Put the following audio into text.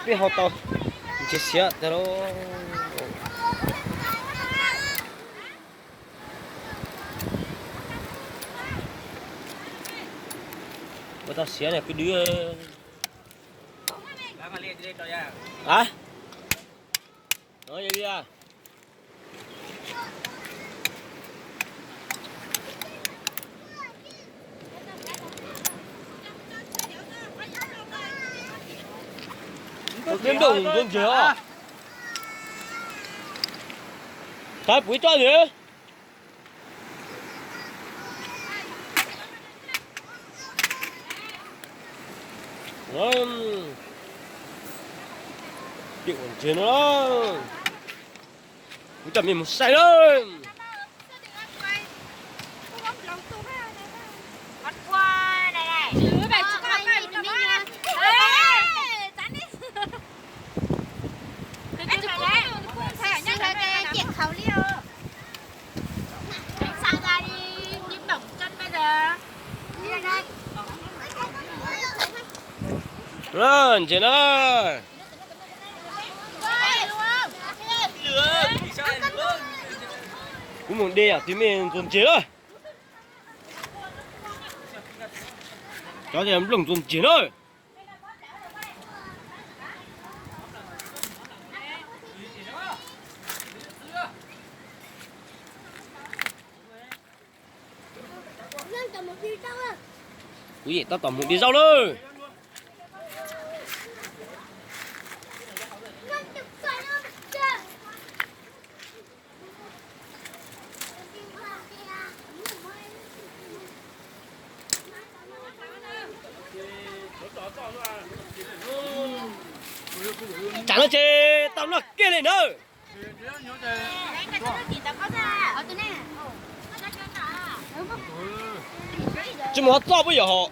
Peb ho tau ntses xiav tag lauj. Ua tau xiav ne kwv dwb. A, no yog li a. Tus tib nplooj ntxuag ntses os. Thaij puv ib tsob ntses. Tiam ua ntses no, kuv coj mej mus saib lawm. Ntses na. Kuv mus de yam twg mej ntxuag ntses lawm. Cov nplooj ntxuag ntses na. Kuv yeej tab tom mus de zaub lawm. Tsam no ces tau noj kiag li na. Tsis mus ho txoj puas yog hos?